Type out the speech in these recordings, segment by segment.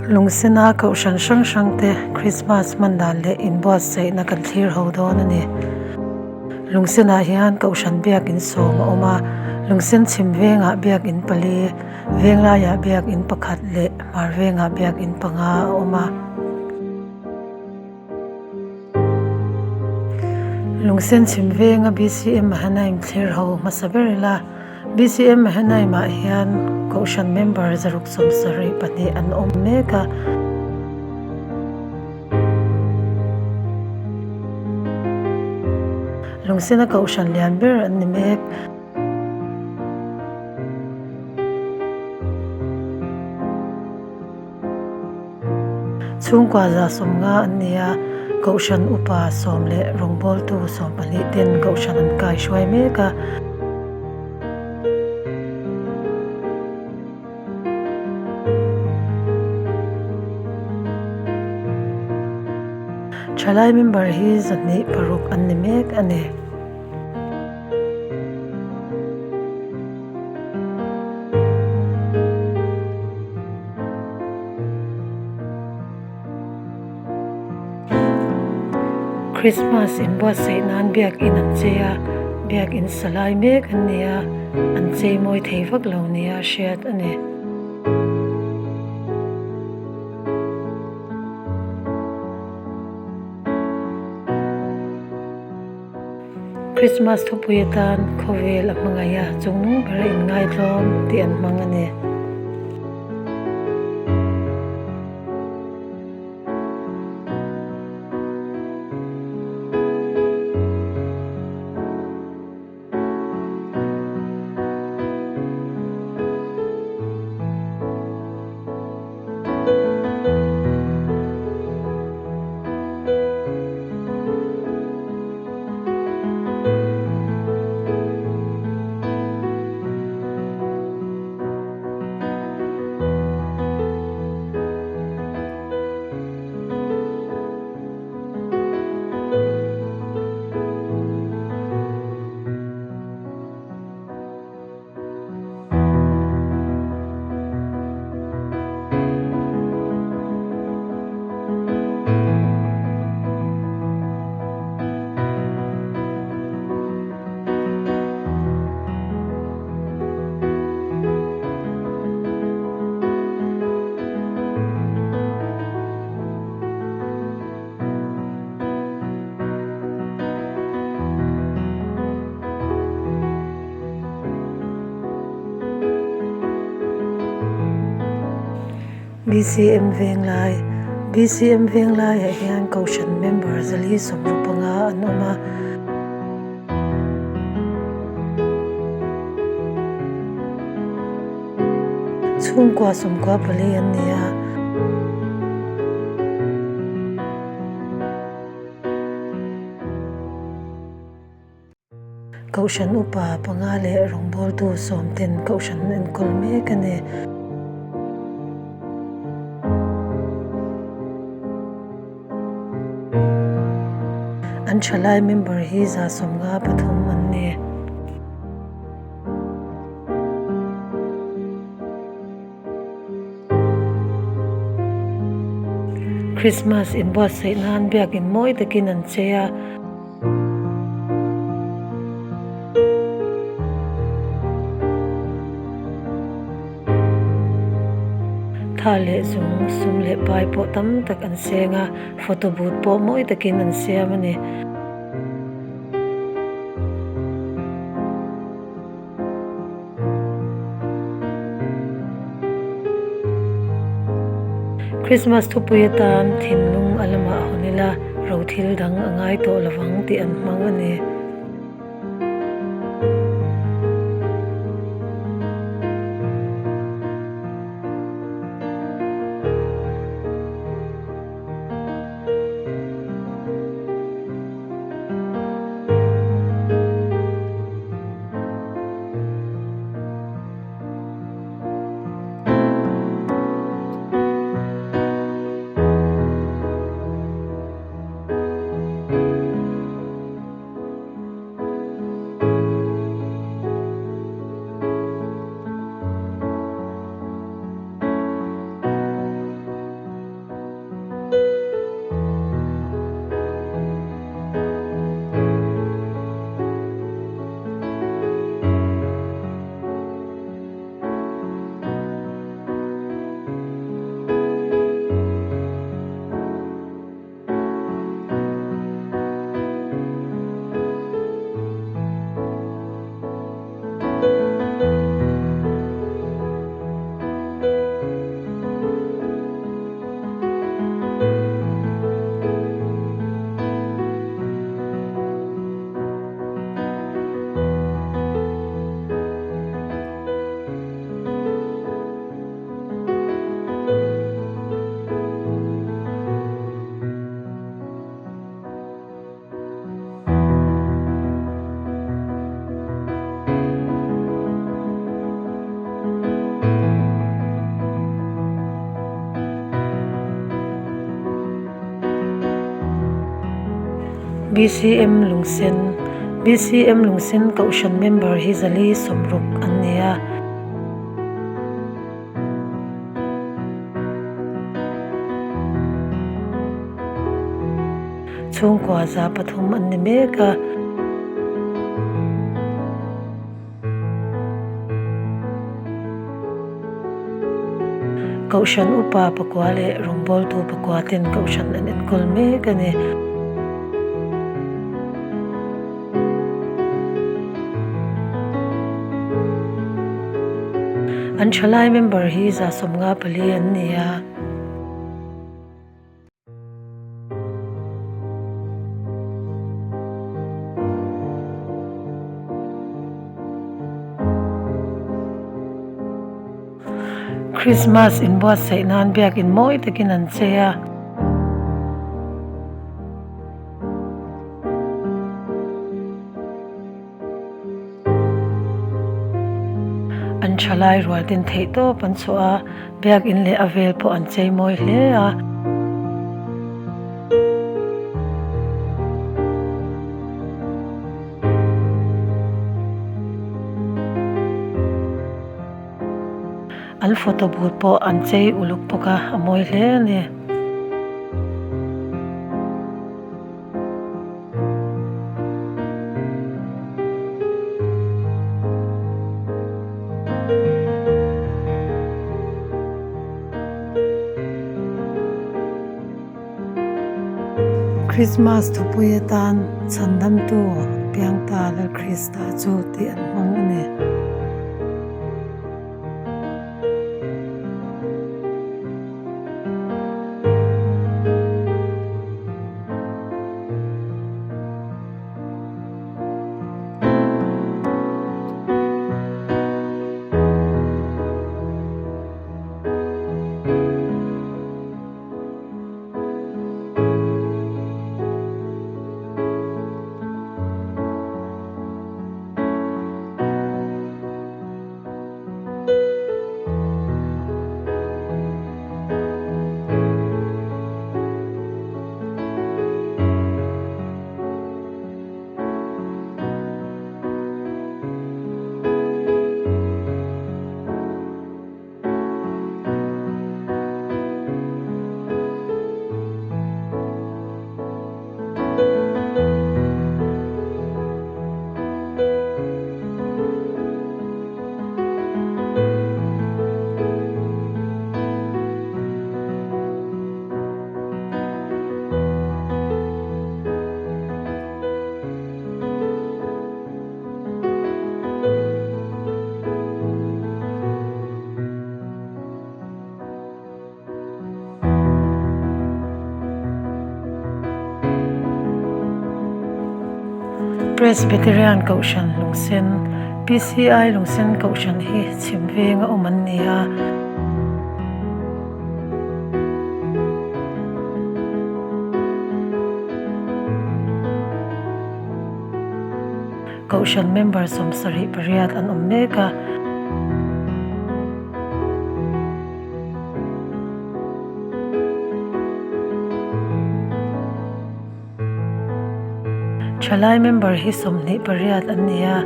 Lungsena kohhran hrang hrang te Krismas hman dan leh inbuatsaihna kan thlir ho dawn a ni. Lungsenah hian kohhran biakin sawm a awm a, Lungsen chhim vengah biakin pali, Venglaiah biakin pakhat leh Hmar vengah biakin panga a awm a. Lungsen chhim venga BCM Mahanaim thlir ho hmasa ber ila, BCM Mahanaim ah hian Kohhran member zaruk 72 an awm mek a. Lungsena Kohhran lian ber an ni mek. Chhungkua 150 an ni a, Kohhran upa sawm leh rawngbawltu 12 ten Kohhran an kai hruai mek a. Thalai member hi 206 an ni mek a ni. Christmas inbuatsaih nan biakin an chei a, biakin sa lai mek an ni a, an chei mawi thei vak lo nia hriat a ni. Christmas thupui atan khawvel a hmangaih a, chung ber a inngaitlawm tih an hmang a ni. BCM Venglai BCM Venglaiah hian Kohhran member 465 an awm a. Chhungkua 94 an ni a. Kohhran upa panga leh rawngbawltu sawm ten Kohhran an enkawl mek a ni. An thalai member hi 153 an ni. Christmas inbuatsaih nan biakin mawi takin an chei a. Tha leh zung sum leh pai pawh tam tak an seng a, photo booth pawh mawi takin an siam a ni. Christmas thupui atan thinlung a lamah hawn ila ro thil dang a ngai tawh lovang tih an hmang a ni. BCM Lungsen BCM Lungsen Kohhran member hi zali sawmruk an ni a. Chhungkua za pathum an ni mek a. Kohhran upa pakua leh rawngbawltu pakua ten kohhran an enkawl mek a ni. An thalai member hi za sawmnga pali an ni a. Christmas inbuatsaih nan biakin mawi takin an chei a. An thalai rual ten theih tawp an chhuah a, biakin leh a vel pawh an chei mawi hle a. An photo booth pawh an chei uluk bawk a, a mawi hle a ni. Krismas thupui atan chhandamtu piangta Lal Krista chu tih an hmang a ni. Presbyterian Kohhran Lungsen, PCI Lungsen Kohhran hi chhim veng a awm an ni a. Kohhran member sawmsarih pariat an awm mek a. Thalai member hi sawmhnih pariat an ni a.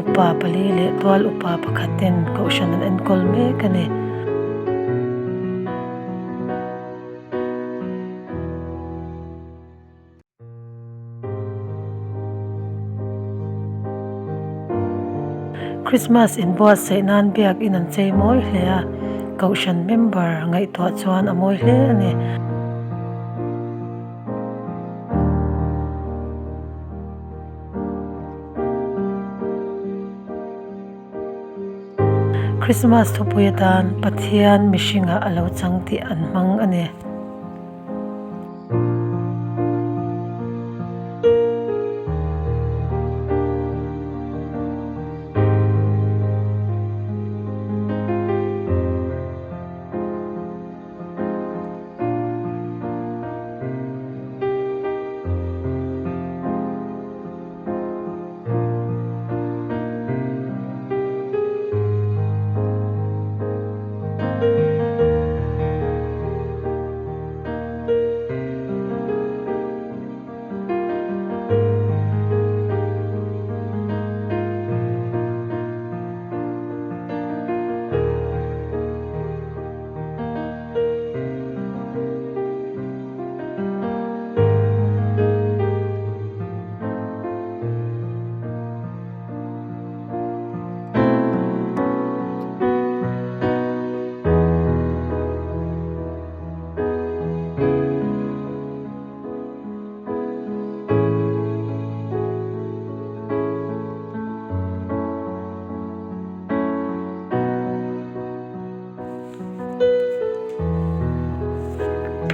Upa pali leh tual upa pakhat ten kohhran an enkawl mek a ni. Christmas inbuatsaih nan biakin an chei mawi hle a, kohhran member ngaihtuah chuan a mawi hle a ni. Christmas thupui atan Pathian mihringah a lo chang tih an hmang a ni.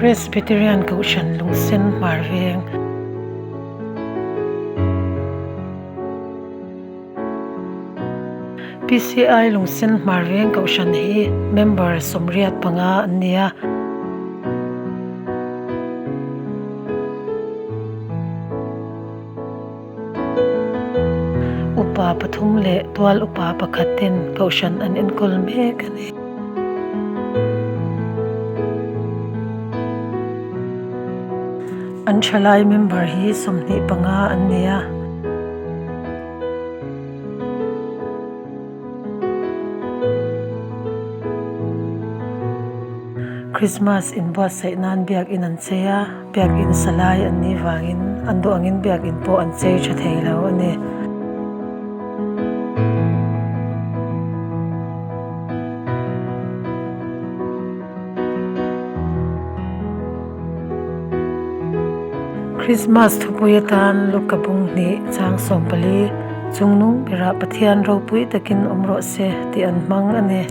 Presbyterian Kohhran Lungsen Hmar Veng. PCI Lungsen Hmar Veng Kohhran hi member 85 an ni a. Upa pathum leh tual upa pakhat ten kohhran an enkawl mek a ni. An thalai member hi 25 an ni a. Christmas inbuatsaih nan biakin an chei a, biakin sa lai an nih vangin an duh angin biakin pawh an chei tha thei lo a ni. Christmas thupui atan Luka bung hnih chang 14 chungnung berah Pathian ropui takin awm rawh se tih an hmang a ni.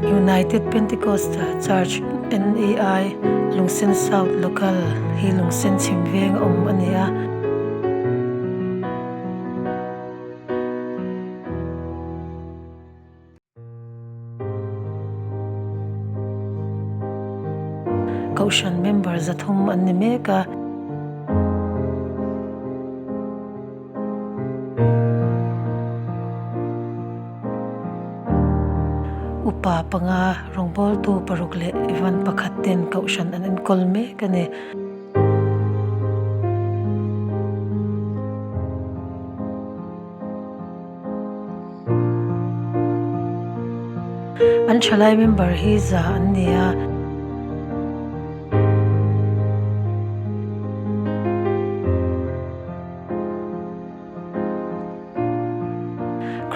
United Pentecostal Church NEI Lungsen South Local hi Lungsen chhim veng a awm a ni a. Kohhran member 300 an ni mek a. Upa panga rawngbawltu paruk leh Ivan pakhat ten kohhran an enkawl mek a ni. An thalai member hi za an ni a.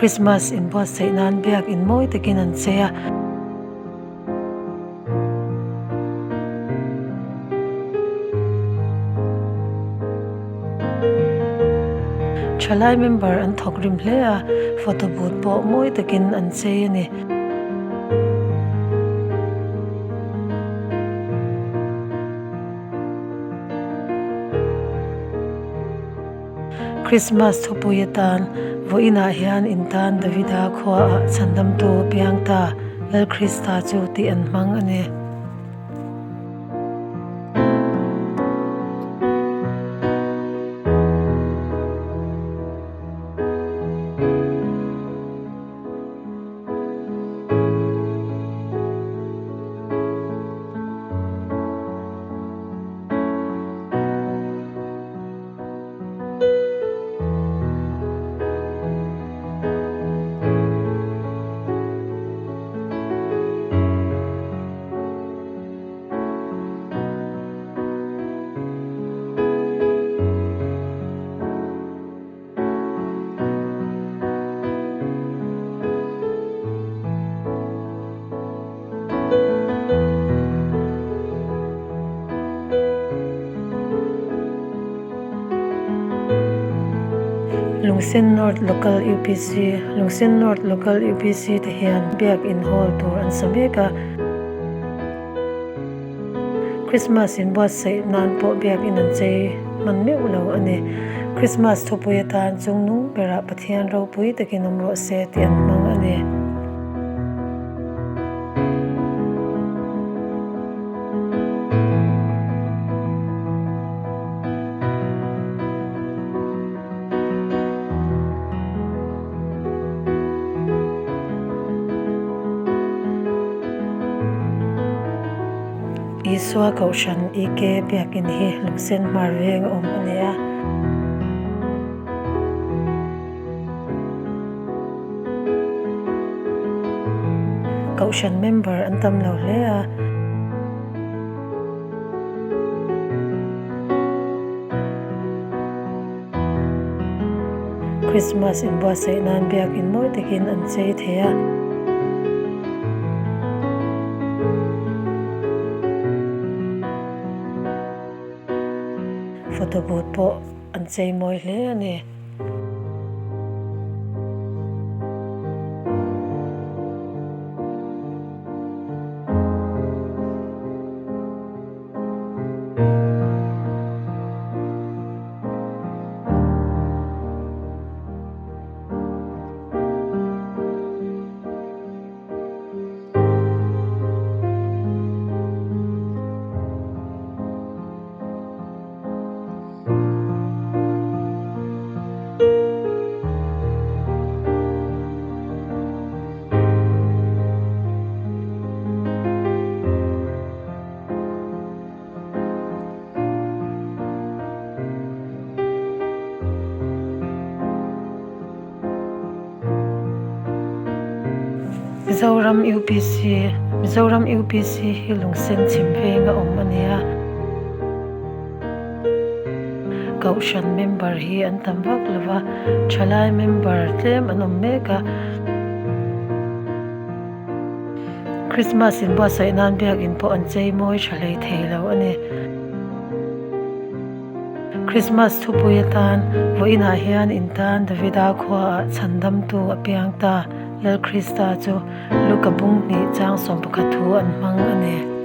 Christmas inbuatsaih nan biakin mawi takin an chei a. Thalai member an thawk rim hle a, photo booth pawh mawi takin an chei a ni. Christmas thupui atan vawiinah hian intan Davida khuaah chhandamtu a piang ta, Lal Krista chu tih an hmang a ni. Lungsen North Local UPC Lungsen North Local UPC te hian biakin hall tur an sa mek a. Christmas inbuatsaih nan pawh biakin an chei hman meuh lo a ni. Christmas thupui atan chungnung berah Pathian ropui takin awm rawh se tih an hmang a ni. Isua Kohhran EK biakin hi Lungsen Hmar veng a awm a ni a. Kohhran member an tam lo hle a. Christmas inbuatsaih nan biakin mawi takin an chei thei a. Photo booth pawh an chei mawi hle a ni. Mizoram UPC Mizoram UPC hi lungsen chhim veng a awm a ni a. Kohhran member hi an tam vak lo va, thalai member tlem an awm mek a. Christmas inbuatsaih nan biakinn pawh an chei mawi tha hlei thei lo a ni. Christmas thupui atan vawiinah hian in tan Davida khuaah chhandamtu a piang ta Lal Krista chu Luka bung hnih chang 11 thu an hmang a ni.